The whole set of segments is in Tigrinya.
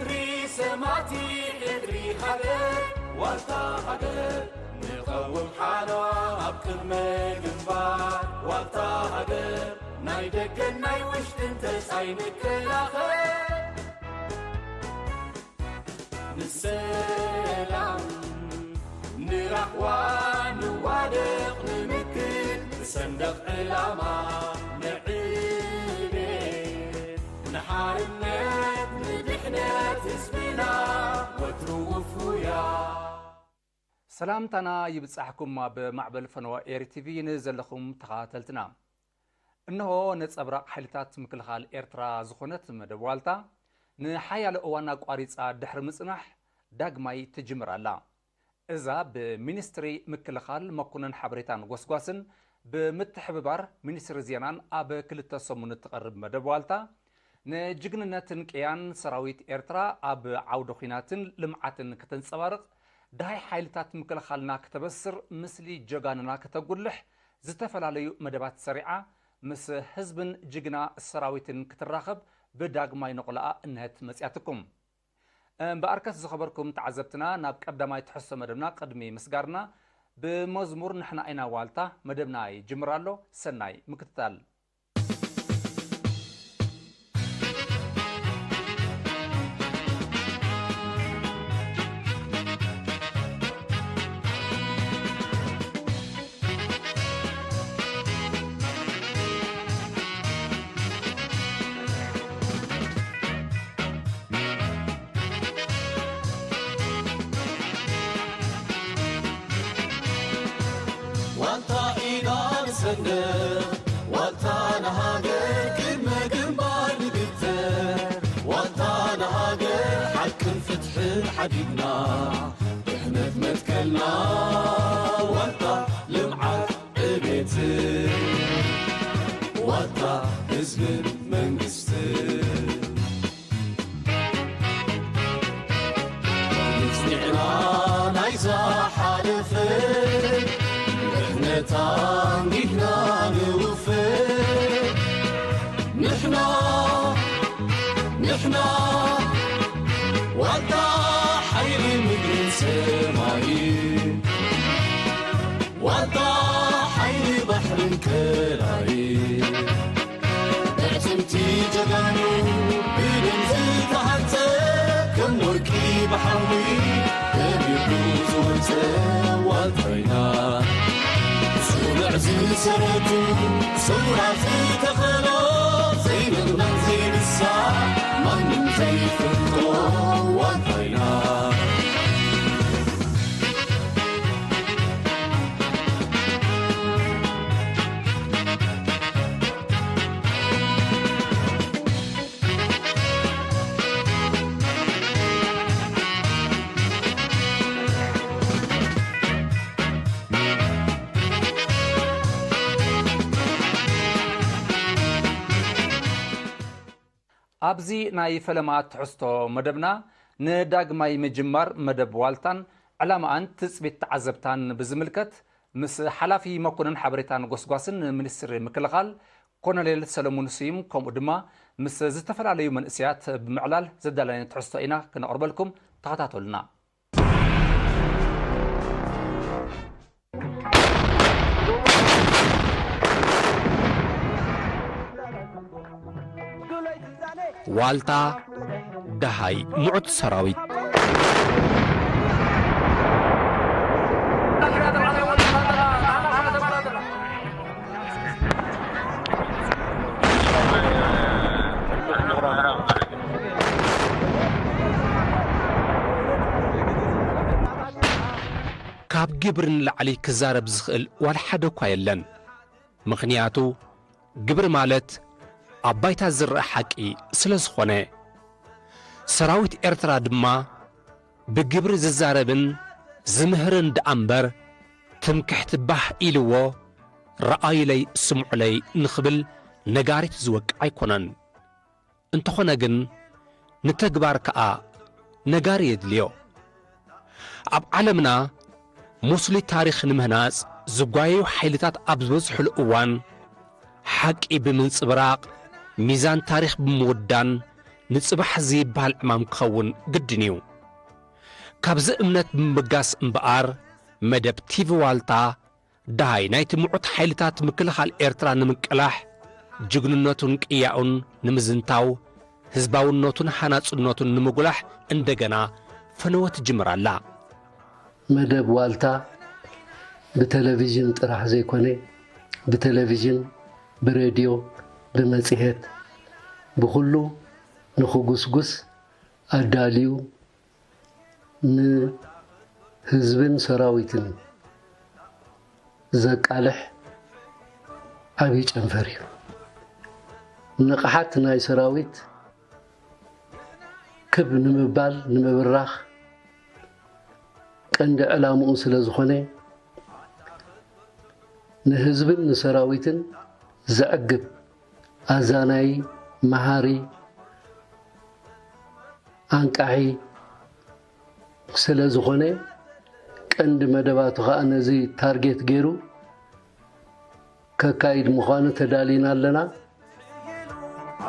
ሰማቲ ሕድሪ ሃገር ዋልታ ሃገር ንቐውም ሓለዋ ኣብ ቅድመ ግንባር ዋልታ ሃገር ናይ ደገን ናይ ውሽጥን ተጻይ ንከላኸል ንሰላም ንራኽዋ ንዋደቕ ንምክት ንሰንደቕ ዕላማ ንዕቤት ንሓርነት ንድሕነት ህዝብና ወትሩ ውፉያ። ሰላምታና ይብጻሕኩም ኣብ ማዕበል ፈነወ ኤሪ ቲቪ ንዘለኹም ተኻተልትና። እንሆ ነጸብራቕ ሓይልታት ምክልኻል ኤርትራ ዝኾነት መደብ ዋልታ ንሓያሎ እዋን ኣቋሪጻ ድሕሪ ምጽናሕ ዳግማይ ትጅምር ኣላ። እዛ ብሚኒስትሪ ምክልኻል መኮነን ሓበሬታን ጎስጓስን ብምትሕብባር ሚኒስትሪ ዜናን ኣብ ክልተ ሰሙን እትቐርብ መደብ ዋልታ ንጅግንነትን ቅያን ሰራዊት ኤርትራ ኣብ ዓውደ ኹናትን ልምዓትን ከተንጸባርቕ፣ ደሃይ ሓይልታት ምክልኻልና ከተበስር፣ ምስሊ ጀጋንና ከተጉልሕ፣ ዝተፈላለዩ መደባት ሰሪዓ ምስ ህዝብን ጅግና ሰራዊትን ክትራኸብ ብዳግማይ ነቑላኣ እነሀት መጺኣትኩም። እምበኣርከስ ዝኸበርኩም ተዓዘብትና፣ ናብ ቀዳማይ ትሕዝቶ መደብና ቅድሚ ምስጋርና ብመዝሙር ንሕና ኢና ዋልታ መደብና ይጅምር ኣሎ። ሰናይ ምክትታል። ዋልታ ኢና ንሰንቕ፣ ዋልታ ንሃገር፣ ቅድመ ግንባር ንግተር። ዋልታ ንሃገር፣ ሓቅን ፍትሕን ሓዲግና፣ ድሕነት መትከልና። ዋልታ ልምዓት ዕቤት፣ ዋልታ ህዝብን መንግስትን። ንጽኒዕና ናይዛ ሓለፈ፣ ድሕነታ ኣንጊህና ንውፈ። ንሕና፣ ንሕና ዋልታ ሓይሊ ምድርን ሰማይን፣ ዋልታ ሓይሊ ባሕርን ከላይን። ብዕጽምቲ ጀጋኑ ብደም ዝተሃንጸ፣ ከም ወርቂ ብሓዊ ተቢሩ ዝወጸ ዋልታይና። ጽኑዕ ዝሰረቱ ሰውራ ዝተኸሎ፣ ዘይንቕነቕ ዘይንሳዕ ማንም ዘይፈልጦ ዋልታይና። ኣብዚ ናይ ፈለማ ትሕዝቶ መደብና፣ ንዳግማይ ምጅማር መደብ ዋልታን ዕላማኣን ትጽቢት ተዓዘብታን ብዝምልከት፣ ምስ ሓላፊ መኮነን ሓበሬታን ጎስጓስን ሚኒስትሪ ምክልኻል ኮሎኔል ሰለሙን ስዩም፣ ከምኡ ድማ ምስ ዝተፈላለዩ መንእሰያት ብምዕላል ዘዳለናዮ ትሕዝቶ ኢና ክነቕርበልኩም። ተኸታተሉና። ዋልታ፣ ደሃይ ምዑት ሰራዊት። ካብ ግብሪ ንላዕሊ ክዛረብ ዝኽእል ዋላ ሓደ እኳ የለን። ምኽንያቱ፣ ግብሪ ማለት ኣብ ባይታ ዝረኣ ሓቂ ስለ ዝኾነ። ሰራዊት ኤርትራ ድማ ብግብሪ ዝዛረብን ዝምህርን ደኣ እምበር፣ ትምክሕቲ ባህ ኢልዎ፣ ረኣዩለይ ስምዑለይ ንኽብል ነጋሪት ዝወቅዕ ኣይኮነን። እንተኾነ ግን፣ ንተግባር ከኣ ነጋሪ የድልዮ። ኣብ ዓለምና ሙስሊት ታሪኽ ንምህናጽ ዝጓየዩ ሓይልታት ኣብ ዝበዝሑሉ እዋን፣ ሓቂ ብምንጽብራቕ፣ ሚዛን ታሪኽ ብምውዳን፣ ንጽባሕ ዘይበሃል ዕማም ክኸውን ግድን እዩ። ካብዚ እምነት ብምብጋስ እምበኣር፣ መደብ ቲቪ ዋልታ ደሃይ ናይቲ ምዑት ሓይልታት ምክልኻል ኤርትራ ንምቅላሕ፣ ጅግንነቱን ቅያኡን ንምዝንታው፣ ህዝባውነቱን ሃናጽነቱን ንምጉላሕ እንደገና ፈነወ ትጅምር ኣላ። መደብ ዋልታ ብቴሌቪዥን ጥራሕ ዘይኮነ፣ ብቴሌቪዥን፣ ብሬድዮ፣ ብመጽሔት፣ ብኹሉ ንኽጉስጉስ ኣዳልዩ ንህዝብን ሰራዊትን ዘቃልሕ ዓብዪ ጨንፈር እዩ። ንቕሓት ናይ ሰራዊት ክብ ንምባል፣ ንምብራኽ ቀንዲ ዕላምኡ ስለ ዝኾነ፣ ንህዝብን ንሰራዊትን ዘዕግብ፣ ኣዛናዪ፣ መሃሪ፣ ኣንቃሒ ስለ ዝኾነ፣ ቀንዲ መደባቱ ኸኣ ነዚ ታርጌት ገይሩ ከካይድ ምዃኑ ተዳሊና ኣለና።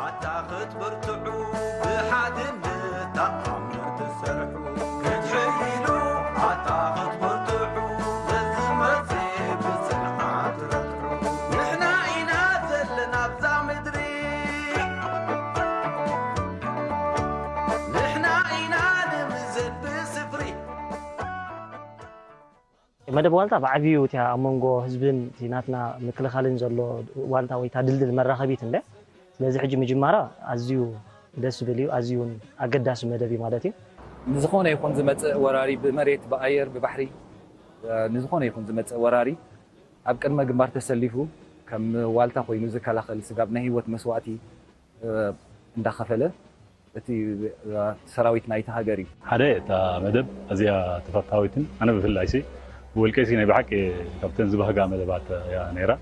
ኣታ ክትብርትዑ ብሓድነት ኣምር ትሰርሑ ክትሕይሉ ኣታ ክትብርትዑ ነዚ መርዚ ብጽንዓት ረትዑ ንሕና ኢና ዘለና ኣብዛ ምድሪ ንሕና ኢና ንምዘድ ብስፍሪ መደብ ዋልታ ብዓብዩ እቲ ኣብ መንጎ ህዝብን እቲ ናትና ምክልኻልን ዘሎ ዋልታ ወይ እታ ድልድል መራኸቢት እንደ ስለዚ ሕጂ ምጅማራ ኣዝዩ ደስ ዝብል እዩ፣ ኣዝዩ እውን ኣገዳሲ መደብ እዩ ማለት እዩ። ንዝኾነ ይኹን ዝመጽእ ወራሪ ብመሬት፣ ብኣየር፣ ብባሕሪ ንዝኾነ ይኹን ዝመጽእ ወራሪ ኣብ ቅድመ ግንባር ተሰሊፉ ከም ዋልታ ኮይኑ ዝከላኸል ስጋብ ናይ ህይወት መስዋእቲ እንዳኸፈለ እቲ ሰራዊት ናይቲ ሃገር እዩ። ሓደ እታ መደብ ኣዝያ ተፈታዊትን ኣነ ብፍላይ ሲ ብውልቀይ ሲ ናይ ብሓቂ ካብተን ዝበህጋ መደባት እያ ነይራ።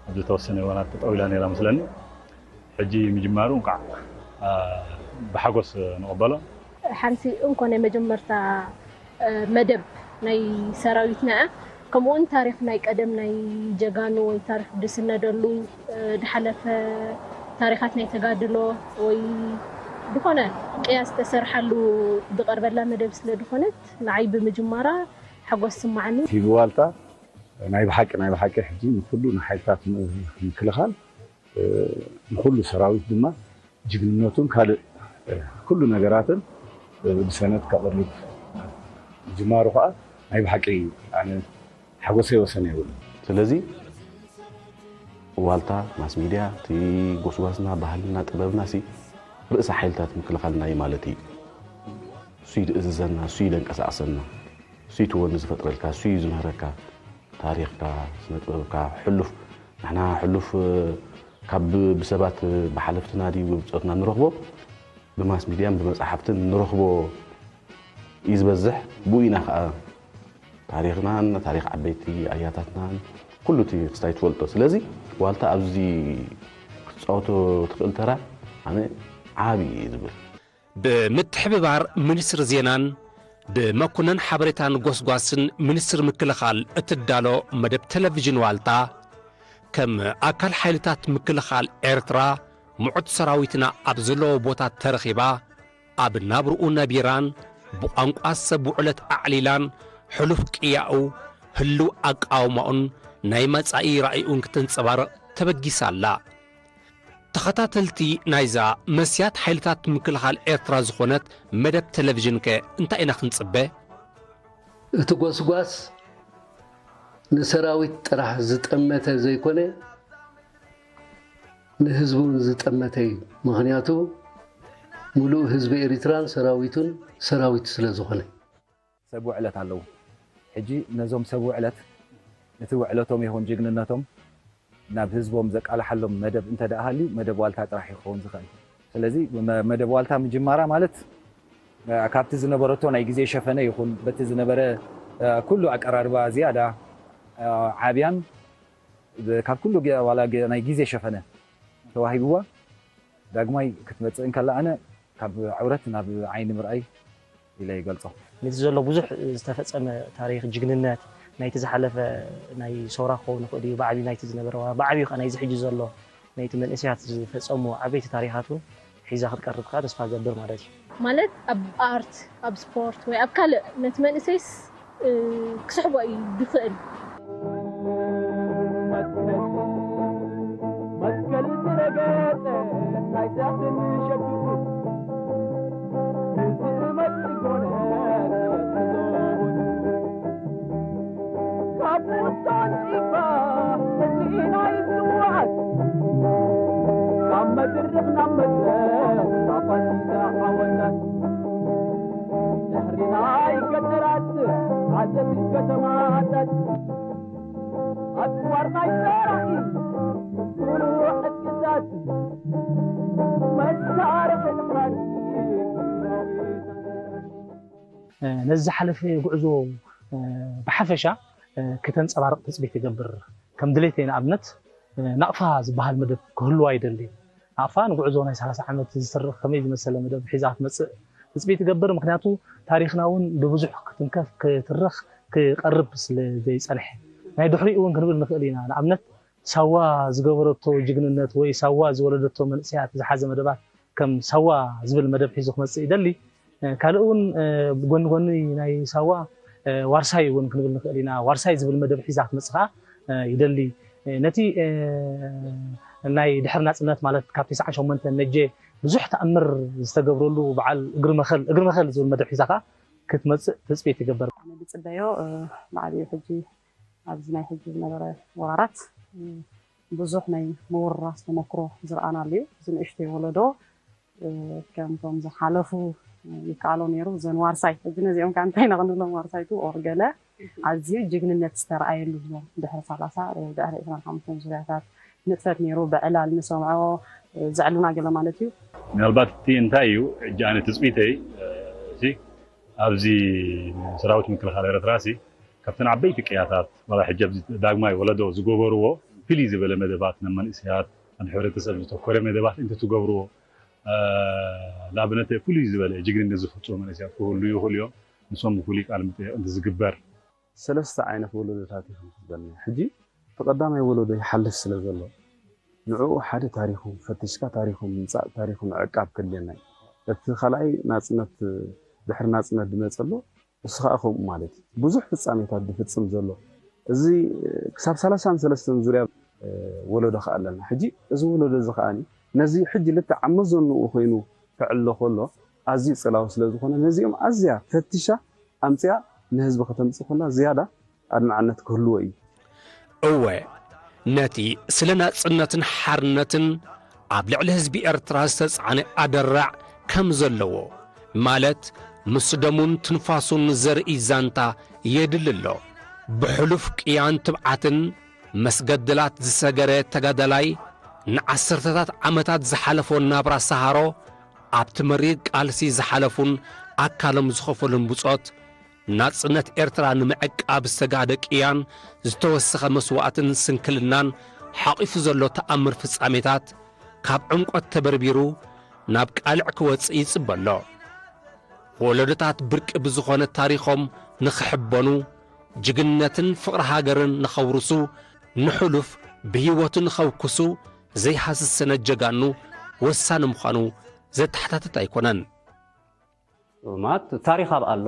ኣብ ዝተወሰነ እዋናት ጠጠው ኢላ ነይራ መስለኒ። ሕጂ ምጅማሩ እንቋዕ ብሓጎስ ንቕበሎ። ሓንቲ እንኮ ናይ መጀመርታ መደብ ናይ ሰራዊትና እያ። ከምኡውን ታሪኽ ናይ ቀደም ናይ ጀጋኑ ወይ ታሪኽ ዝስነደሉ ዝሓለፈ ታሪኻት ናይ ተጋድሎ ወይ ዝኾነ ቅያ ዝተሰርሓሉ ዝቐርበላ መደብ ስለ ዝኾነት ንዓይ ብምጅማራ ሓጎስ ይስማዓኒ። ቲቪ ዋልታ ናይ ብሓቂ ናይ ብሓቂ ሕጂ ንኩሉ ንሓይልታት ምክልኻል ንኩሉ ሰራዊት ድማ ጅግንነቱን ካልእ ኩሉ ነገራትን ብሰነድ ከቕርብ ምጅማሩ ከዓ ናይ ብሓቂ ኣነ ሓጎሰይ ወሰን የብሉን። ስለዚ ዋልታ ማስ ሚድያ እቲ ጎስጓስና ባህልና ጥበብና ሲ ርእሲ ሓይልታት ምክልኻልና እዩ ማለት እዩ። እሱ እዩ ዝእዝዘና፣ እሱ እዩ ዘንቀሳቕሰና፣ እሱ እዩ እቲ ወኒ ዝፈጥረልካ፣ እሱ እዩ ዝምህረካ። ታሪኽካ፣ ስነ ጥበብካ፣ ሕሉፍ ንሕና ሕሉፍ ካብ ብሰባት ብሓለፍትና ድዩ ብብጾትና ንረኽቦ ብማስ ሚድያን ብመጻሕፍትን ንረኽቦ እዩ ዝበዝሕ። ብኡ ኢና ከኣ ታሪኽናን ታሪኽ ዓበይቲ ኣያታትናን ኩሉ እቲ ክስታይ ትፈልጦ። ስለዚ ዋልታ ኣብዚ ክትጻወቶ ትኽእል ተራ ኣነ ዓቢ እዩ ዝብል። ብምትሕብባር ሚኒስትሪ ዜናን ብመኮነን ሓበሬታን ጎስጓስን ሚኒስትሪ ምክልኻል እትዳሎ መደብ ቴሌቪዥን ዋልታ፣ ከም ኣካል ሓይልታት ምክልኻል ኤርትራ፣ ምዑት ሰራዊትና ኣብ ዘለዎ ቦታ ተረኺባ፣ ኣብ ናብርኡ ነቢራን ብቋንቋ ሰብ ውዕለት ኣዕሊላን፣ ሕሉፍ ቅያኡ፣ ህሉው ኣቃውማኡን ናይ መጻኢ ራኢኡን ክተንጸባርቕ ተበጊሳ ኣላ። ተኸታተልቲ ናይዛ መስያት ሓይልታት ምክልኻል ኤርትራ ዝኾነት መደብ ቴሌቪዥንከ እንታይ ኢና ክንጽበ? እቲ ጎስጓስ ንሰራዊት ጥራሕ ዝጠመተ ዘይኮነ ንህዝቢ እውን ዝጠመተ እዩ። ምኽንያቱ ምሉእ ህዝቢ ኤሪትራን ሰራዊቱን ሰራዊት ስለ ዝኾነ። ሰብ ውዕለት ኣለዉ። ሕጂ ነዞም ሰብ ውዕለት እቲ ውዕለቶም ይኹን ጅግንነቶም ናብ ህዝቦም ዘቃልሓሎም መደብ እንተ ደኣ ሃልዩ መደብ ዋልታ ጥራሕ እዩ ክኸውን ዝኽእል። ስለዚ መ- መደብ ዋልታ ምጅማራ ማለት እ፣ ካብቲ ዝነበረቶ ናይ ግዜ ሸፈነ ይኹን በቲ ዝነበረ እ፣ ኩሉ ኣቀራርባ ዝያዳ እ፣ ዓብያን ብ- ካብ ኩሉ ገ- ዋላ ገ- ናይ ግዜ ሸፈነ ተዋሂብዋ ዳግማይ ክትመጽእ እንከላ ኣነ ካብ ዕውረት ናብ ዓይኒ ምርኣይ ኢለ ይገልጾ። ነቲ ዘሎ ብዙሕ ዝተፈጸመ ታሪኽ ጅግንነት ናይቲ ዝሓለፈ ናይ ሰውራ ክኸውን ይኽእል እዩ፣ ብዓብዩ ናይቲ ዝነበረ ወራር፣ ብዓብዩ ከኣ ናይዚ ሕጂ ዘሎ ናይቲ መንእሰያት ዝፈጸምዎ ዓበይቲ ታሪኻት እውን ሒዛ ክትቀርብ ከዓ ተስፋ ገብር ማለት እዩ። ማለት ኣብ ኣርት ኣብ ስፖርት ወይ ኣብ ካልእ ነቲ መንእሰይስ ክስሕቦ እዩ ዝኽእል። መትከል ዝረገጸ ናይ ሳሕትን ሸቱ ብዝመጽእ ጎነት ክዘውር ካብ ውስጦን ጭባ ህዝቢ ናይ ዝወዓት ካብ መድርኽ ናብ መድረኽ ኣፋሲታ ዓወታት ድሕሪ ናይ ገጠራት ዓዘት ከተማታት ኣጽዋር ናይ ዘራኢ ብሩዕ ዕጥቅታት መሳርሒ ድሕራቲ ነዚ ዝሓለፈ ጉዕዞ ብሓፈሻ ክተንፀባርቕ ትፅቢት ይገብር። ከም ድሌተይ ንኣብነት ናቕፋ ዝበሃል መደብ ክህልዋ ይደሊ። ናቕፋ ንጉዕዞ ናይ ሰላሳ ዓመት ዝስርኽ ከመይ ዝመሰለ መደብ ሒዛ ክትመፅእ ትፅቢት ይገብር። ምክንያቱ ታሪኽና እውን ብብዙሕ ክትንከፍ ክትረኽ ክቐርብ ስለ ዘይፀንሐ ናይ ድሕሪኡ እውን ክንብል ንኽእል ኢና። ንኣብነት ሳዋ ዝገበረቶ ጅግንነት ወይ ሳዋ ዝወለደቶ መንእሰያት ዝሓዘ መደባት ከም ሳዋ ዝብል መደብ ሒዙ ክመፅእ ይደሊ። ካልእ እውን ብጎኒ ጎኒ ናይ ሳዋ ዋርሳይ እውን ክንብል ንኽእል ኢና። ዋርሳይ ዝብል መደብ ሒዛ ክትመፅእ ከዓ ይደሊ። ነቲ ናይ ድሕሪ ናፅነት ማለት ካብ ተስዓን ሸሞንተን ነጀ ብዙሕ ተኣምር ዝተገብረሉ በዓል እግሪ መኸል እግሪ መኸል ዝብል መደብ ሒዛ ከዓ ክትመፅእ ትፅቢት ይግበር። ኣነ ዝፅበዮ ብዓብዩ ሕጂ ኣብዚ ናይ ሕጂ ዝነበረ ወራራት ብዙሕ ናይ ምውርራስ ተመክሮ ዝረኣናሉ እዩ። እዚ ንእሽተይ ወለዶ ከምቶም ዝሓለፉ ይከኣሎ ነይሩ። እዘን ዋርሳይ ሕጂ ነዚኦም ከዓ እንታይ ኢና ክንብሎም ዋርሳይ ቱ ኦር ገለ ኣዝዩ ጅግንነት ዝተረኣየሉ እዮም። ድሕሪ ሰላሳ ድሕሪ ዕስራን ሓሙሽተን ዙርያታት ንጥፈት ነይሩ። ብዕላል ንሰምዖ ዘዕልና ገለ ማለት እዩ። ምናልባት እቲ እንታይ እዩ ሕጂ ኣነ ትፅቢተይ ኣብዚ ሰራዊት ምክልኻል ኤርትራ ሲ ካብተን ዓበይቲ ቅያታት ዋላ ሕጂ ኣብዚ ዳግማይ ወለዶ ዝገበርዎ ፍልይ ዝበለ መደባት ናብ መንእሰያት ናብ ሕብረተሰብ ዝተኮረ መደባት እንትትገብርዎ ንኣብነት ፍልይ ዝበለ ጅግንነት ዝፍፅሙ መንእሰያት ክህሉ ይኽእሉ እዮም። ንሶም ብፍሉይ ቃል ምጥያቕ እንትዝግበር ሰለስተ ዓይነት ወለዶታት እዩ ከምዝበልና ሕጂ እቲ ቀዳማይ ወለዶ ይሓልፍ ስለ ዘሎ ንዕኡ ሓደ ታሪኹ ፈቲሽካ ታሪኹ ምምፃእ ታሪኹ ምዕቃብ ከድልየና እዩ። እቲ ካልኣይ ናፅነት ድሕሪ ናፅነት ዝመፀ ኣሎ እሱ ከዓ ከምኡ ማለት እዩ። ብዙሕ ፍፃሜታት ዝፍፅም ዘሎ እዚ ክሳብ ሰላሳን ሰለስተን ዙርያ ወለዶ ከዓ ኣለና። ሕጂ እዚ ወለዶ እዚ ከዓ ነዚ ሕጂ ልክዕ ኣብ መዘንኡ ኮይኑ ክዕሎ ከሎ ኣዝዩ ፅላዊ ስለ ዝኾነ ነዚኦም ኣዝያ ፈቲሻ ኣምፅኣ ንህዝቢ ከተምፅእ ከላ ዝያዳ ኣድማዕነት ክህልዎ እዩ። እወ፣ ነቲ ስለ ናጽነትን ሓርነትን ኣብ ልዕሊ ህዝቢ ኤርትራ ዝተጻዕነ ኣደራዕ ከም ዘለዎ፣ ማለት ምስ ደሙን ትንፋሱን ዘርኢ ዛንታ የድሊ ኣሎ። ብሕሉፍ ቅያን ትብዓትን ምስ ገድላት ዝሰገረ ተጋዳላይ ንዓሰርተታት ዓመታት ዝሓለፎ ናብራ ሰሃሮ ኣብቲ መሪር ቃልሲ ዝሓለፉን ኣካሎም ዝኸፈሉን ብጾት ናጽነት ኤርትራ ንምዕቃብ ዝተጋህደ ቅያን ዝተወሰኸ መስዋእትን ስንክልናን ሓቒፉ ዘሎ ተኣምር ፍጻሜታት ካብ ዕምቆት ተበርቢሩ ናብ ቃልዕ ክወጽእ ይጽበ ኣሎ። ወለዶታት ብርቂ ብዝኾነ ታሪኾም ንኽሕበኑ፣ ጅግንነትን ፍቕሪ ሃገርን ንኸውርሱ፣ ንሕሉፍ ብህይወቱ ንኸውክሱ ዘይሃስሰነ ጀጋኑ ወሳኒ ምዃኑ ዘተሓታትት ኣይኮነን። ማለት ታሪኽ ኣብኣ ኣሎ፣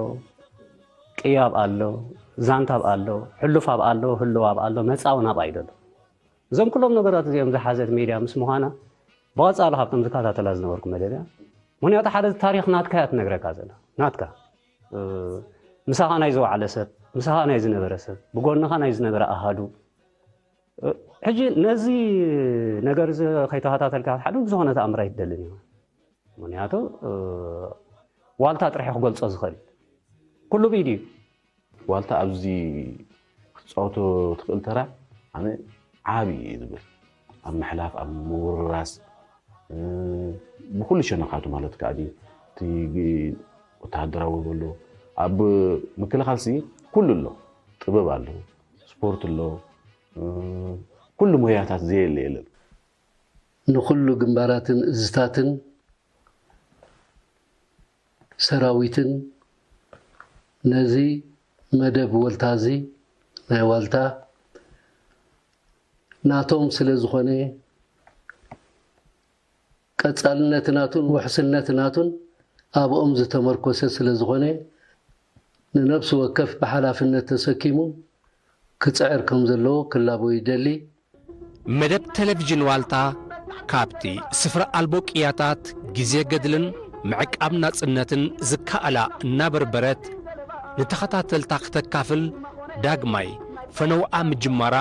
ቅያ ኣብኣ ኣሎ፣ ዛንታ ኣብኣ ኣሎ፣ ሕሉፍ ኣብኣ ኣሎ፣ ህልው ኣብኣ ኣሎ፣ መጻኢ እውን ኣብኣ እዩ ዘሎ። እዞም ኩሎም ነገራት እዚኦም ዝሓዘት ሜድያ ምስ ምዃና ብቐጻሊ ካብቶም ዝከታተላ ዝነበርኩ መደብ እያ። ምኽንያቱ ሓደ ታሪኽ ናትካ እያ ትነግረካ ዘላ፣ ናትካ። ምሳኻ ናይ ዝወዓለ ሰብ፣ ምሳኻ ናይ ዝነበረ ሰብ፣ ብጎንኻ ናይ ዝነበረ ኣሃዱ፣ ሕጂ ነዚ ነገር እዚ ከይተኸታተልካ ክትሓልፍ ብዝኾነ ተኣምር ኣይትደልን ኢኻ። ምኽንያቱ ዋልታ ጥራሕ ክገልጾ ዝኽእል ኩሉ ብኢዱ እዩ። ዋልታ ኣብዚ ክትፃወቶ ትኽእል ተራ ኣነ ዓብዪ እዩ ዝብል ኣብ ምሕላፍ ኣብ ምውርራስ ብኩሉ ሸነኻቱ ማለት ከዓ እቲ ወተሃደራዊ በሎ ኣብ ምክልኻል ሲ ኩሉ ኣሎ ጥበብ ኣሎ ስፖርት ኣሎ ኩሉ ሞያታት ዘየለ የለን። ንኹሉ ግንባራትን እዝታትን ሰራዊትን ነዚ መደብ ወልታ እዚ ናይ ዋልታ ናቶም ስለ ዝኾነ ቀጻልነት ናቱን ውሕስነት ናቱን ኣብኦም ዝተመርኮሰ ስለ ዝኾነ፣ ንነፍሲ ወከፍ ብሓላፍነት ተሰኪሙ ክጽዕር ከም ዘለዎ ክላቦ ይደሊ። መደብ ቴሌቪዥን ዋልታ፣ ካብቲ ስፍራ ኣልቦ ቅያታት፣ ግዜ ገድልን ምዕቃብ ናጽነትን ዝከኣላ እናበርበረት፣ ንተኸታተልታ ክተካፍል ዳግማይ ፈነውኣ ምጅማራ፣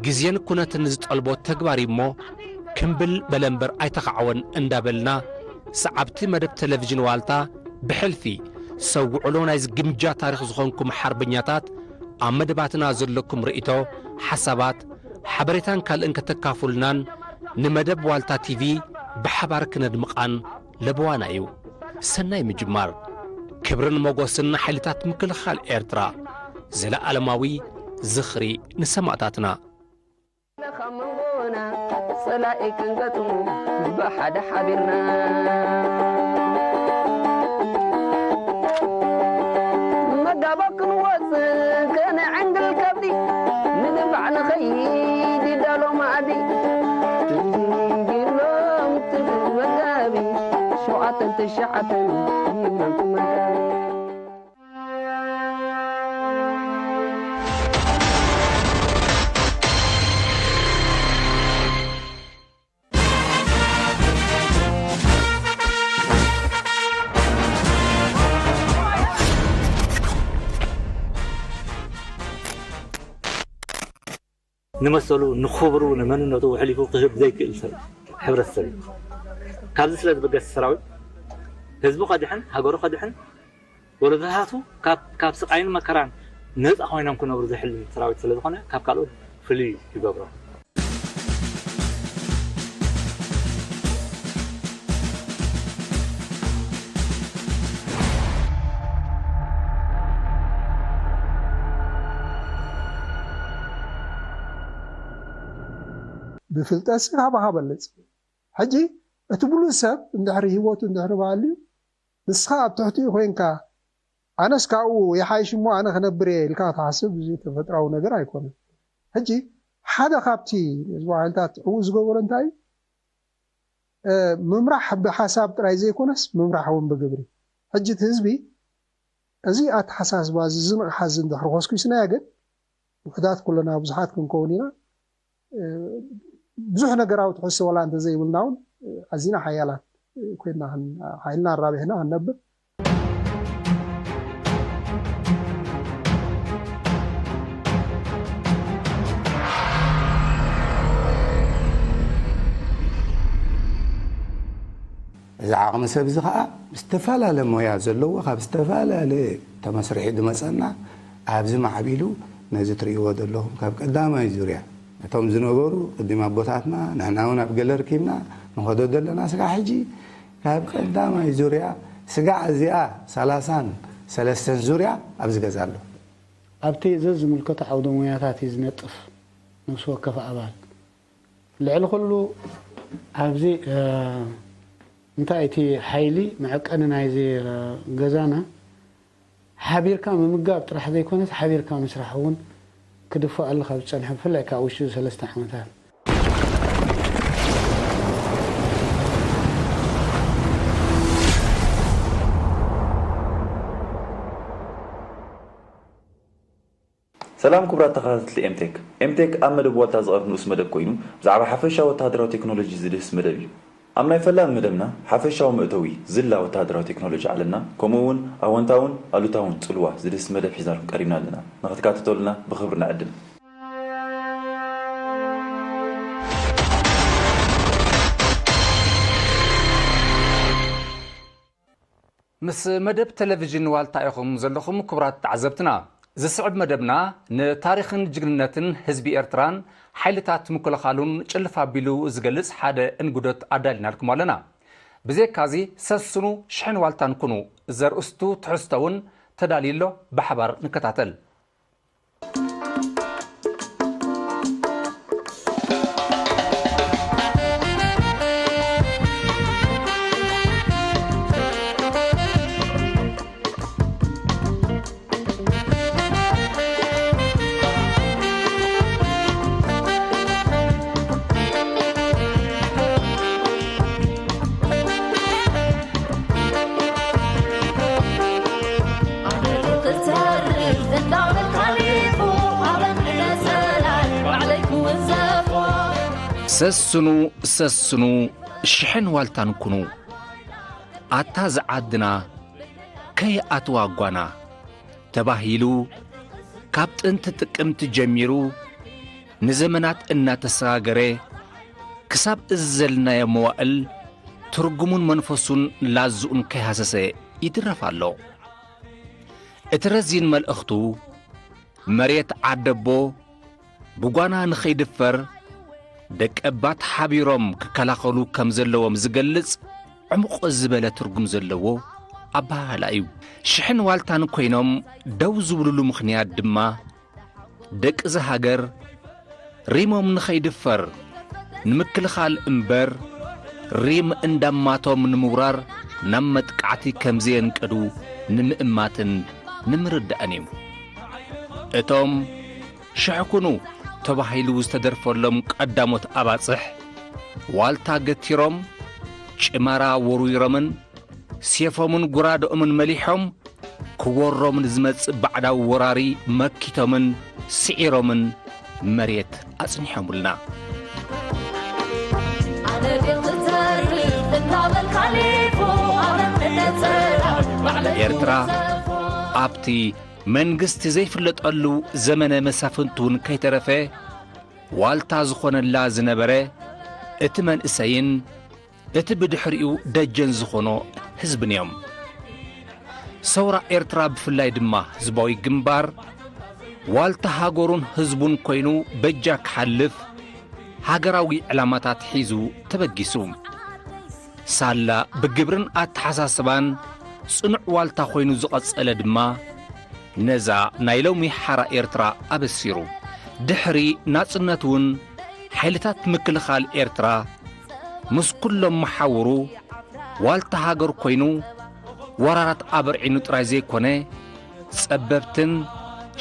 ግዜን ኩነትን ዝጠልቦ ተግባር እዩ እሞ፣ ክምብል በለ እምበር ኣይተኻዕወን እንዳበልና፣ ሰዓብቲ መደብ ቴሌቪዥን ዋልታ፣ ብሕልፊ ሰብ ውዕሎ ናይዚ ግምጃ ታሪኽ ዝኾንኩም ሓርበኛታት፣ ኣብ መደባትና ዘለኩም ርእይቶ፣ ሓሳባት፣ ሓበሬታን ካልእን ከተካፉልናን፣ ንመደብ ዋልታ ቲቪ ብሓባር ክነድምቓን ለበዋና እዩ። ሰናይ ምጅማር። ክብርን ሞጎስን ንሓይልታት ምክልኻል ኤርትራ። ዘለኣለማዊ ዝኽሪ ንሰማእታትና። ካብ መንጎና ጸላኢ ክንገጥሙ ብሓደ ሓቢርና። መጋቦ ክንወጽእ ከነዕንግል ከብዲ ንድንፋዕ ንኸይድ ይዳሎ ማዕዲ። ድንጊሎም ትብል መጋቢ ሸውዓተን ትሽዓተን ይብለኩም መጋቢ። ንመሰሉ፣ ንኽብሩ፣ ንመንነቱ ኣሕሊፉ ክህብ ዘይክእል ሰብ፣ ሕብረተሰብ እዩ። ካብዚ ስለ ዝበገስ ሰራዊት ህዝቡ ከድሕን፣ ሃገሩ ከድሕን፣ ወለዶታቱ ካብ፣ ካብ ስቃይን መከራን ነፃ ኮይኖም ክነብሩ ዘሕልም ሰራዊት ስለ ዝኾነ ካብ ካልኦት ፍልይ ይገብሮ። ብፍልጠትሲ ካባኻ በልጽ። ሕጂ እቲ ብሉጽ ሰብ እንድሕሪ ህይወቱ እንድሕሪ ባልዩ፣ ንስኻ ኣብ ትሕቲኡ ኮይንካ፣ ኣነስ ካብኡ ይሓይሽ እሞ ኣነ ክነብር እየ ኢልካ ክትሓስብ፣ እዚ ተፈጥራዊ ነገር ኣይኮነን። ሕጂ ሓደ ካብቲ ነዚ ሓይልታት ዕዉት ዝገበሮ እንታይ እዩ? እ፣ ምምራሕ ብሓሳብ ጥራይ ዘይኮነስ፣ ምምራሕ እውን ብግብሪ። ሕጂ እቲ ህዝቢ እዚ ኣተሓሳስባ እዚ ዝንቕሓ እዚ እንድሕሪ ኮስኪስናዮ ግን፣ ውሑዳት ኩለና ብዙሓት ክንከውን ኢና። እ፣ ብዙሕ ነገራዊ ትሕዝቶ ዋላ እንተዘይብልና እውን፣ እ፣ ኣዚና ሓያላት ኮይንና ክን-፣ ሓይልና ኣራቢሕና ክንነብር። እዚ ዓቕሚ ሰብ እዚ ኸዓ ዝተፈላለየ ሞያ ዘለዎ፣ ካብ ዝተፈላለየ ተመስሪሑ ዝመጸና፣ ኣብዚ ማዕቢሉ ነዚ ትርእይዎ ዘለኹም ካብ ቀዳማይ ዙርያ፣ እቶም ዝነበሩ ቅድሚ ኣቦታትና፣ ንሕና እውን ኣብ ገለ ርኪብና ንኸዶ ዘለና ስጋዕ ሕጂ፣ ካብ ቀዳማይ ዙርያ ስጋዕ እዚኣ ሰላሳን ሰለስተን ዙርያ ኣብዚ ገዛ ኣሎ። ኣብቲ ዘዝምልከቶ ዓውደ ሞያታት እዩ ዝነጥፍ ነፍሲ ወከፍ ኣባል። ልዕሊ ኩሉ ኣብዚ፣ እ፣ እንታይ እቲ ሓይሊ መዐቀኒ ናይዚ፣ እ፣ ገዛና ሓቢርካ ምምጋብ ጥራሕ ዘይኮነስ ሓቢርካ ምስራሕ እውን ክድፈኣሉ ካብ ዝጸንሐ ብፍላይ ካብ ውሽጢ ሰለስተ ዓመታት። ሰላም ክቡራት ተኸታተልቲ ኤምቴክ። ኤምቴክ ኣብ መደብ ዋልታ ዝቐርብ ንኡስ መደብ ኮይኑ፣ ብዛዕባ ሓፈሻዊ ወተሃደራዊ ቴክኖሎጂ ዝድህስ መደብ እዩ። ኣብ ናይ ፈላሚ መደብና፣ ሓፈሻዊ መእተዊ ዝላ ወተሃደራዊ ቴክኖሎጂ ዓለምና፣ ከምኡ እውን ኣወንታውን ኣሉታውን ጽልዋ ዝድህስ መደብ ሒዝናልኩም ቀሪብና ኣለና። ንኽትከታተሉና ብኽብሪ ንዕድም። ምስ መደብ ቴሌቪዥን ዋልታ ኢኹም ዘለኹም ክቡራት ተዓዘብትና። ዝስዕብ መደብና ንታሪኽን ጅግንነትን ህዝቢ ኤርትራን ሓይልታት ምክልኻሉን ጭልፍ ኣቢሉ ዝገልጽ ሓደ እንግዶት ኣዳሊናልኩም ኣለና። ብዘይካዚ ሰስኑ ሽሕን ዋልታን ኩኑ ዘርእስቱ ትሕዝቶ እውን ተዳልዩ ኣሎ፣ ብሓባር ንከታተል። ሰስኑ፣ ሰስኑ፣ ሽሕን ዋልታን ኩኑ። ኣታ ዝዓድና ከይኣትዋ ጓና ተባሂሉ፣ ካብ ጥንቲ ጥቅምቲ ጀሚሩ ንዘመናት እናተሰጋገረ፣ ክሳብ እዚ ዘልናዮ መዋእል ትርጉሙን መንፈሱን ላዝኡን ከይሃሰሰ ይድረፍ ኣሎ። እቲ ረዚን መልእኽቱ፣ መሬት ዓደቦ ብጓና ንኸይድፈር ደቀባት ሓቢሮም ክከላኸሉ ከም ዘለዎም ዝገልጽ ዕሙቕ ዝበለ ትርጉም ዘለዎ ኣበሃህላ እዩ። ሽሕን ዋልታን ኮይኖም ደው ዝብሉሉ ምኽንያት ድማ፣ ደቂ እዛ ሃገር ሪሞም ንኸይድፈር ንምክልኻል እምበር፣ ሪም እንዳማቶም ንምውራር ናብ መጥቃዕቲ ከም ዘየንቀዱ ንምእማትን ንምርዳእን እዩ። እቶም ሽሕኩኑ ተባሂሉ ዝተደርፈሎም ቀዳሞት ኣባጽሕ፣ ዋልታ ገቲሮም፣ ጭማራ ወርዊሮምን ሴፎምን ጉራደኦምን መሊሖም፣ ክወሮም ንዝመጽእ ባዕዳዊ ወራሪ መኪቶምን ስዒሮምን መሬት ኣጽኒሖምልና። ኣነ ድኽተርፍ እናበልካ ሌፎ ኣበም እነጸራ ባዕለይ ኤርትራ ኣብቲ መንግስቲ ዘይፍለጠሉ ዘመነ መሳፍንቱ እውን ከይተረፈ ዋልታ ዝኾነላ ዝነበረ እቲ መንእሰይን እቲ ብድሕሪኡ ደጀን ዝኾኖ ህዝብን እዮም። ሰውራ ኤርትራ ብፍላይ ድማ ህዝባዊ ግንባር ዋልታ ሃገሩን ህዝቡን ኮይኑ በጃ ክሓልፍ ሃገራዊ ዕላማታት ሒዙ ተበጊሱ። ሳላ ብግብርን ኣተሓሳስባን ጽኑዕ ዋልታ ኮይኑ ዝቐጸለ ድማ ነዛ ናይ ሎሚ ሓራ ኤርትራ ኣበሲሩ። ድሕሪ ናጽነት እውን ሓይልታት ምክልኻል ኤርትራ ምስ ኩሎም መሓውሩ ዋልታ ሃገር ኮይኑ ወራራት ኣበርዒኑ ጥራይ ዘይኮነ፣ ጸበብትን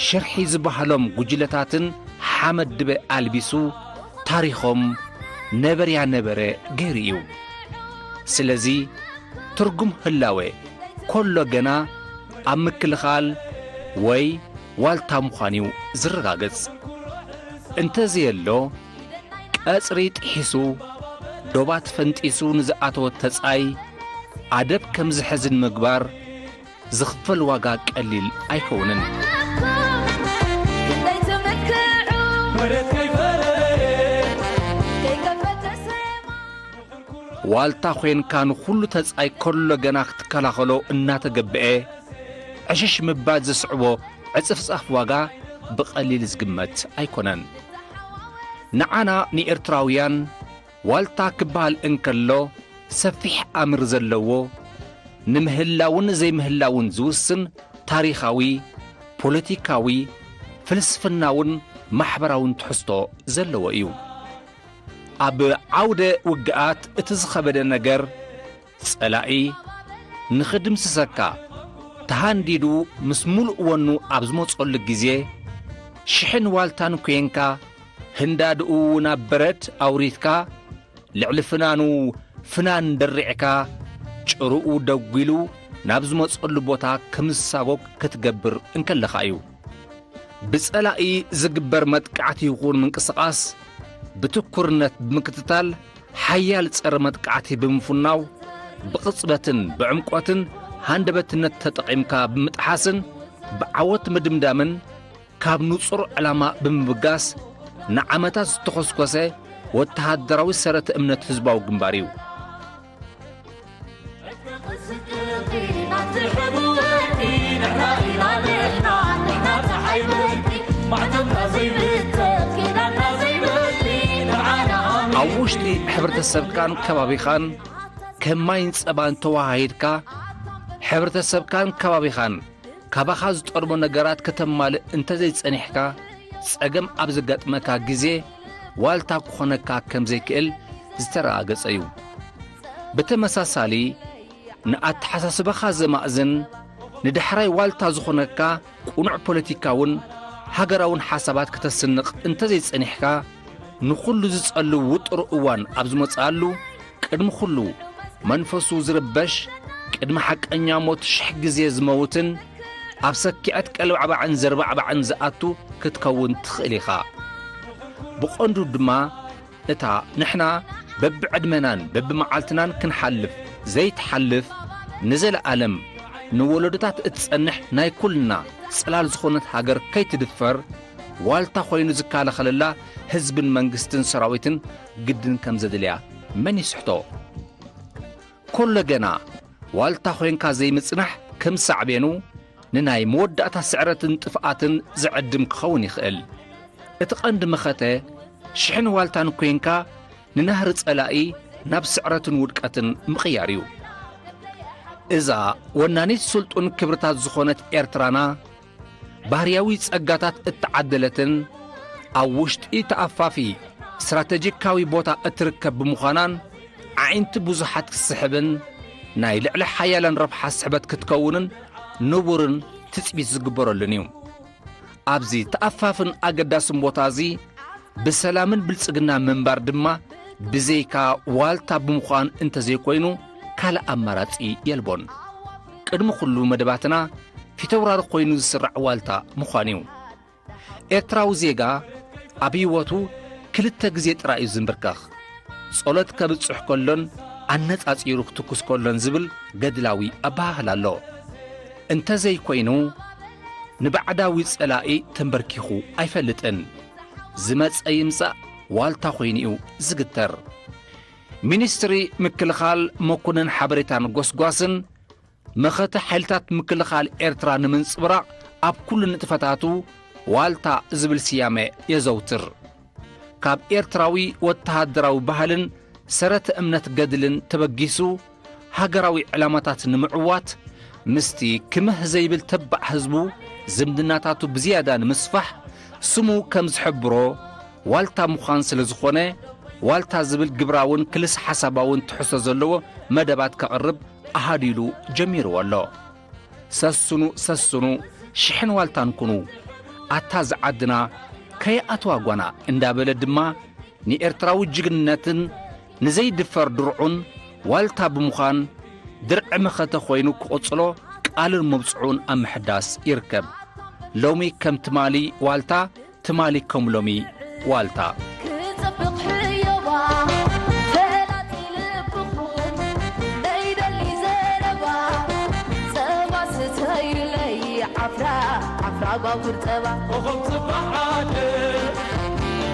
ሽርሒ ዝበሃሎም ጉጅለታትን ሓመድ ድበ ኣልቢሱ ታሪኾም ነበርያ ነበረ ገይሩ እዩ። ስለዚ ትርጉም ህላወ ኮሎ ገና ኣብ ምክልኻል ወይ ዋልታ ምዃን እዩ ዝረጋገጽ። እንተዘየሎ፣ ቀጽሪ ጥሒሱ ዶባት ፈንጢሱ ንዝኣተወ ተጻይ ኣደብ ከም ዝሕዝ ንምግባር ዝኽፈል ዋጋ ቀሊል ኣይከውንን። ዋልታ ኾይንካ ንኹሉ ተጻይ ከሎ ገና ክትከላኸሎ እናተገብአ፣ ዕሽሽ ምባል ዘስዕቦ ዕጽፍጻፍ ዋጋ ብቐሊል ዝግመት ኣይኮነን። ንዓና ንኤርትራውያን ዋልታ ክበሃል እንከሎ፣ ሰፊሕ ኣምር ዘለዎ፣ ንምህላውን ዘይምህላውን ዝውስን ታሪኻዊ፣ ፖለቲካዊ፣ ፍልስፍናውን ማሕበራውን ትሕዝቶ ዘለዎ እዩ። ኣብ ዓውደ ውግኣት እቲ ዝኸበደ ነገር፣ ጸላኢ ንኽድምስሰካ ተሃንዲዱ ምስ ምሉእ ወኑ ኣብ ዝመጸሉ ግዜ፣ ሽሕን ዋልታን ኲንካ፣ ህንዳድኡ ናብ በረድ ኣውሪድካ፣ ልዕሊ ፍናኑ ፍናን ደሪዕካ፣ ጭርኡ ደጒሉ ናብ ዝመጸሉ ቦታ ከም ዝሳጎግ ክትገብር እንከለኻ እዩ። ብጸላኢ ዝግበር መጥቃዕቲ ይኹን ምንቅስቓስ ብትኩርነት ብምክትታል፣ ሓያል ጸረ መጥቃዕቲ ብምፍናው፣ ብቕጽበትን ብዕምቆትን ሃንደበትነት ተጠቒምካ ብምጥሓስን ብዓወት ምድምዳምን፣ ካብ ንጹር ዕላማ ብምብጋስ፣ ንዓመታት ዝተኾስኮሰ ወተሃደራዊ ሰረተ እምነት ህዝባዊ ግንባር እዩ። ኣብ ውሽጢ ሕብረተሰብካን ከባቢኻን ከም ማይን ጸባን ተወሃሂድካ፣ ሕብረተሰብካን ከባቢኻን ካባኻ ዝጠልቦ ነገራት ከተማልእ እንተዘይጸኒሕካ፣ ጸገም ኣብ ዘጋጥመካ ግዜ ዋልታ ክኾነካ ከም ዘይክእል ዝተረጋገጸ እዩ። ብተመሳሳሊ፣ ንኣተሓሳስባኻ ዘማእዝን ንዳሕራይ ዋልታ ዝኾነካ ቅኑዕ ፖለቲካውን ሃገራውን ሓሳባት ከተስንቕ እንተዘይጸኒሕካ፣ ንኹሉ ዝጸልው ውጥሩ እዋን ኣብ ዝመጽኣሉ፣ ቅድሚ ኩሉ መንፈሱ ዝርበሽ፣ ቅድሚ ሓቀኛ ሞት ሽሕ ግዜ ዝመውትን ኣብ ሰኪዐት ቀልባዕባዕን ዘርባዕባዕን ዝኣቱ ክትከውን ትኽእል ኢኻ። ብቐንዱ ድማ እታ ንሕና በብዕድመናን በብመዓልትናን ክንሓልፍ ዘይትሓልፍ፣ ንዘለኣለም ንወለዶታት እትጸንሕ ናይ ኩልና ጽላል ዝኾነት ሃገር ከይትድፈር፣ ዋልታ ኮይኑ ዝከላኸለላ ህዝብን መንግስትን ሰራዊትን ግድን ከም ዘድልያ መን ይስሕቶ? ኮለገና ዋልታ ኮይንካ ዘይምጽናሕ ከም ሳዕቤኑ ንናይ መወዳእታ ስዕረትን ጥፍኣትን ዝዕድም ክኸውን ይኽእል። እቲ ቀንዲ መኸተ ሽሕን ዋልታን ኮይንካ ንናህሪ ጸላኢ ናብ ስዕረትን ውድቀትን ምቕያር እዩ። እዛ ወናኒት ስልጡን ክብርታት ዝኾነት ኤርትራና ባህርያዊ ጸጋታት እተዓደለትን ኣብ ውሽጢ ተኣፋፊ ስትራተጂካዊ ቦታ እትርከብ ብምዃናን ኣዒንቲ ብዙሓት ክትስሕብን ናይ ልዕሊ ሓያላን ረብሓ ስሕበት ክትከውንን ንቡርን ትጽቢት ዝግበረሉን እዩ። ኣብዚ ተኣፋፍን ኣገዳስን ቦታ እዚ ብሰላምን ብልጽግና ምንባር ድማ ብዘይካ ዋልታ ብምዃን እንተዘይኮይኑ ካልእ ኣማራጺ የልቦን። ቅድሚ ኩሉ መደባትና ፊተውራሪ ኮይኑ ዝስራዕ ዋልታ ምዃን እዩ። ኤርትራዊ ዜጋ ኣብ ህይወቱ ክልተ ግዜ ጥራይ እዩ ዝንብርከኽ። ጸሎት ከብጽሕ ከሎን ኣነጻጺሩ ክትኩስ ከሎን ዝብል ገድላዊ ኣበሃህላ ኣሎ። እንተዘይኮይኑ ንባዕዳዊ ጸላኢ ተንበርኪኹ ኣይፈልጥን። ዝመጸ ይምጻእ ዋልታ ኮይኑ እዩ ዝግተር። ሚኒስትሪ ምክልኻል መኮንን ሓበሬታን ጎስጓስን መኸተ ሓይልታት ምክልኻል ኤርትራ ንምንጽብራቕ ኣብ ኩሉ ንጥፈታቱ ዋልታ ዝብል ስያመ የዘውትር። ካብ ኤርትራዊ ወተሃደራዊ ባህልን ሰረተ እምነት ገድልን ተበጊሱ ሃገራዊ ዕላማታት ንምዕዋት ምስቲ ክምህ ዘይብል ተባዕ ህዝቡ ዝምድናታቱ ብዝያዳ ንምስፋሕ ስሙ ከም ዝሕብሮ ዋልታ ምዃን ስለ ዝኾነ ዋልታ ዝብል ግብራውን ክልስ ሓሳባውን ትሕዝቶ ዘለዎ መደባት ከቕርብ ኣሃዲሉ ጀሚርዎ ኣሎ። ሰስኑ ሰስኑ ሽሕን ዋልታን ኩኑ ኣታ ዝዓድና ከይኣትዋ ጓና እንዳበለ ድማ ንኤርትራዊ ጅግንነትን ንዘይድፈር ድርዑን ዋልታ ብምዃን ድርዒ መኸተ ኮይኑ ክቕጽሎ ቃልን መብጽዑን ኣብ ምሕዳስ ይርከብ። ሎሚ ከም ትማሊ ዋልታ ትማሊ ከም ሎሚ ዋልታ። ክጽብቕ ሕዮባ ፈላጢ ልብኹም ዘይደሊ ዘረባ ጸባ ስተዩለይ ዓፍራ ዓፍራ ባቡር ጠባ ኮኸብ ጽባሕ ዓደይ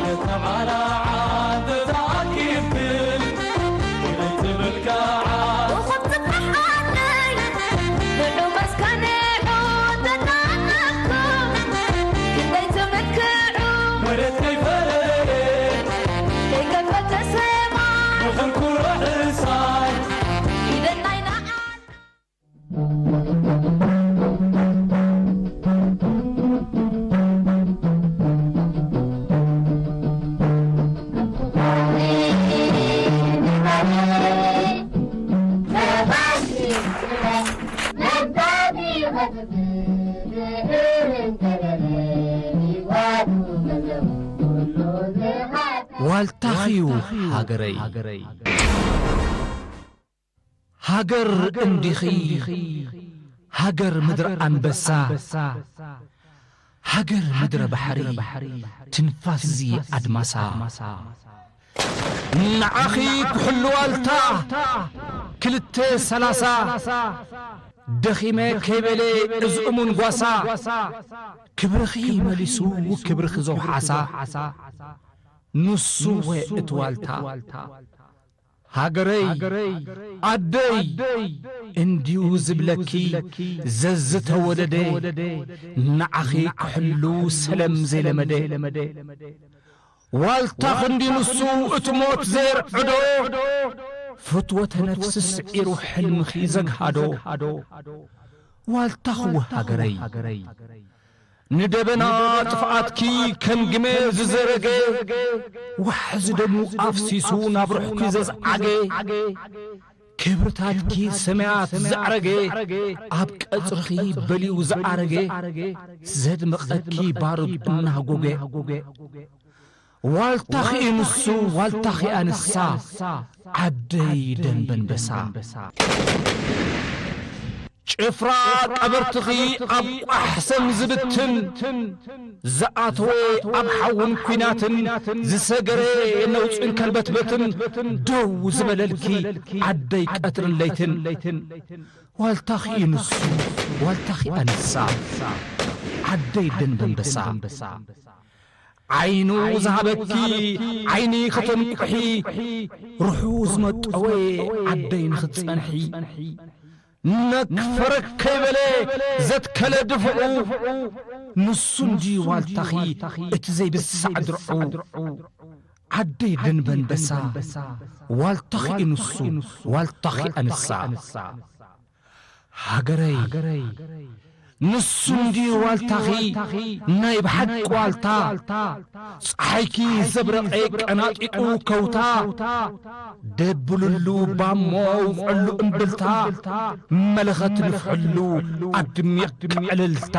ነተቓላዓ እንተተኣኪብክን ሽለይ ትብል ከዓ ኮኸብ ጽባሕ ዓደይ ንዑ መስከንዑ ተናነኩም ክንደይ ትምክዑ መሬት ከይፈረየ ከይከፈተ ሰማይ ንኽንኩሮ ሕሳይ ኢደናይ ንዓል ዋልታኺዩ ሃገረይ። ሃገር እንዲኺ ሃገር ምድሪ ኣንበሳ፣ ሃገር ምድረ ባሕሪ ትንፋስዚ ኣድማሳ። ንዓኺ ክሕሉ ዋልታ ክልተ ሰላሳ፣ ደኺመ ከይበለ እዚ እሙን ጓሳ፣ ክብርኺ መሊሱ ክብርኺ ዘውሓሳ፣ ንሱ ወ እቲ ዋልታ። ሃገረይ፣ ዓደይ፣ እንዲዩ ዝብለኪ ዘዝተወደደ፣ ንዓኺ ክሕሉ ሰለም ዘይለመደ። ዋልታ ክንዲ ንሱ እቲ ሞት ዘየርዕዶ፣ ፍትወተ ነፍሲ ስዒሩ ሕልምኺ ዘግሃዶ። ዋልታኽዎ ሃገረይ፣ ንደበና ጥፍኣትኪ ከም ግመ ዝዘረገ፣ ዋሕዚ ደሙ ኣፍሲሱ ናብ ሩሕኪ ዘዝዓገ፣ ክብርታትኪ ሰማያት ዘዕረገ፣ ኣብ ቀጽርኺ በሊኡ ዝኣረገ፣ ዘድመቐኪ ባሩድ እናጎገ። ዋልታኺ ንሱ፣ ዋልታኺ ኣንሳ፣ ዓደይ ደንበ ኣንበሳ። ጭፍራ ቀበርትኺ ኣብ ቋሕ ሰም ዝብትን፣ ዝኣተወ ኣብ ሓውን ኲናትን፣ ዝሰገረ ነውጽን ከልበትበትን፣ ደው ዝበለልኪ ዓደይ ቀትርን ለይትን። ዋልታኺ እዩ ንሱ፣ ዋልታኺ ኣንሳ፣ ዓደይ ደንበንበሳ። ዓይኑ ዝሃበኪ ዓይኒ ከተንቁሒ፣ ርሑ ዝመጠወ ዓደይ ንኽትጸንሒ። ነክ ፈረክ ከይበለ ዘትከለ ድፍዑ፣ ንሱ እንዲ ዋልታኺ እቲ ዘይብሳዕ ድርዑ። ዓደይ ደንበንበሳ፣ ዋልታኺ እዩ ንሱ፣ ዋልታኺ ኣንሳ። ሃገረይ፣ ንሱ እንዲ ዋልታኺ፣ ናይ ብሓቂ ዋልታ። ጸሓይኪ ዘብረቐ ቀናጢጡ ከውታ፣ ደብሉሉ ባሞ ውቕዕሉ እምብልታ፣ መለኸት ንፍሕሉ ኣድሚቕ ዕልልታ።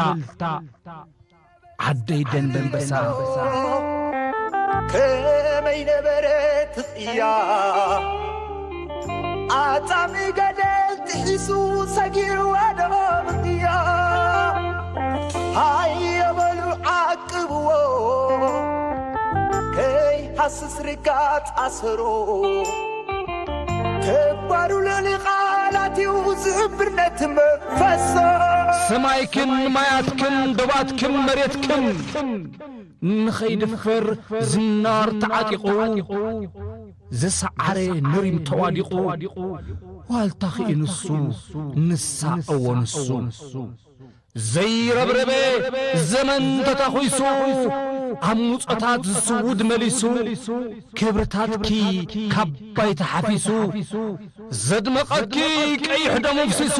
ዓደይ ደንበንበሳ። ከመይ ነበረ ትቕያ ኣጻሚ ገደል ጥሒሱ ሰጊሩ ወደቕ ብቕያ። ሃየ በሉ ዓቅብዎ ከይሃስስ ርጋጽ ኣሰሮ። ተግባሩ ልዕሊ ቃላት እዩ ዝሕብር ነቲ መንፈሶ። ሰማይክን ማያትክን ዶባትክን መሬትክን ንኸይድፈር ዝናር ተዓጢቑ፣ ዝሰዓረ ንሪም ተዋዲቑ። ዋልታኺ እዩ ንሱ፣ ንሳ እዎ ንሱ። ዘይረብረበ ዘመን ተታኺሱ፣ ኣብ ሙጾታት ዝስውድ መሊሱ፣ ክብርታትኪ ካብ ባይታ ሓፊሱ፣ ዘድመቐኪ ቀይሕ ደሙ ፍሲሱ።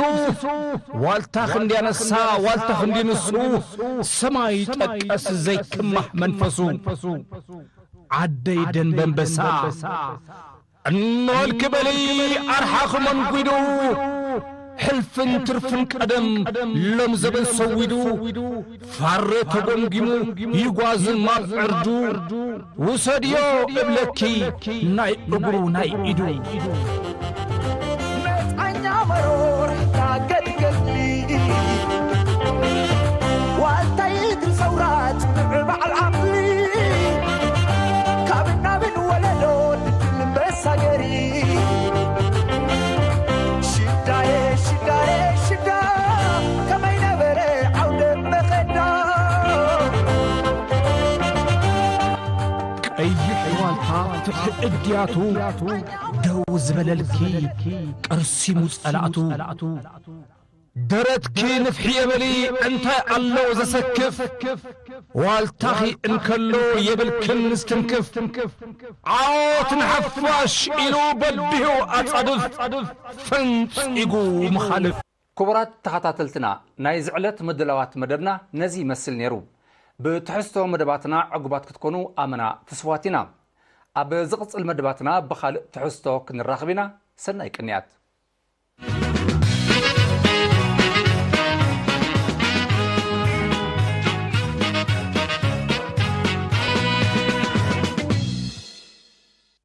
ዋልታ ክንዲ ኣነሳ፣ ዋልታ ክንዲ ንሱ፣ ሰማይ ጠቀስ ዘይክማህ መንፈሱ። ዓደይ ደንበንበሳ፣ እንወልኪ በሊ ኣርሓኺ መንጒዱ፣ ሕልፍን ትርፍን ቀደም ሎም ዘበን ሰዊዱ፣ ፋሬ ተጎምጊሙ ይጓዝም ኣብ ዕርዱ። ውሰድዮ እብለኪ ናይ እግሩ ናይ ኢዱ። መጻኛ መሮር ታገድገልኒ ዋልታይ እግሪ ሰውራ ጽንዕ በዓል ዓቕሊ ካብ ናብን ወለዶ ድል መሳገሪ ሽዳየ ሽዳየ ሽዳ ከመይ ነበረ ዓውደ መኸዳ ቀይሕ ዋልታ ፍትሒ እድያቱ ደው ዝበለልኪ ቀርሲሙ ጸላእቱ። ደረትኪ ንፍሒ የበሊ እንታይ ኣሎ ዘሰክፍ? ዋልታኺ እንከሎ የብልክን ዝትንክፍ። ዓወት ንሓፋሽ ኢሉ በቢሁ ኣጻድፍ ፈንጺጉ ምኻልፍ። ክቡራት ተኸታተልትና፣ ናይዚ ዕለት ምድላዋት መደብና ነዚ ይመስል ነይሩ። ብትሕዝቶ መደባትና ዕጉባት ክትኮኑ ኣመና ትስፉዋት ኢና። ኣብ ዝቕጽል መደባትና ብኻልእ ትሕዝቶ ክንራኸብ ኢና። ሰናይ ቅንያት።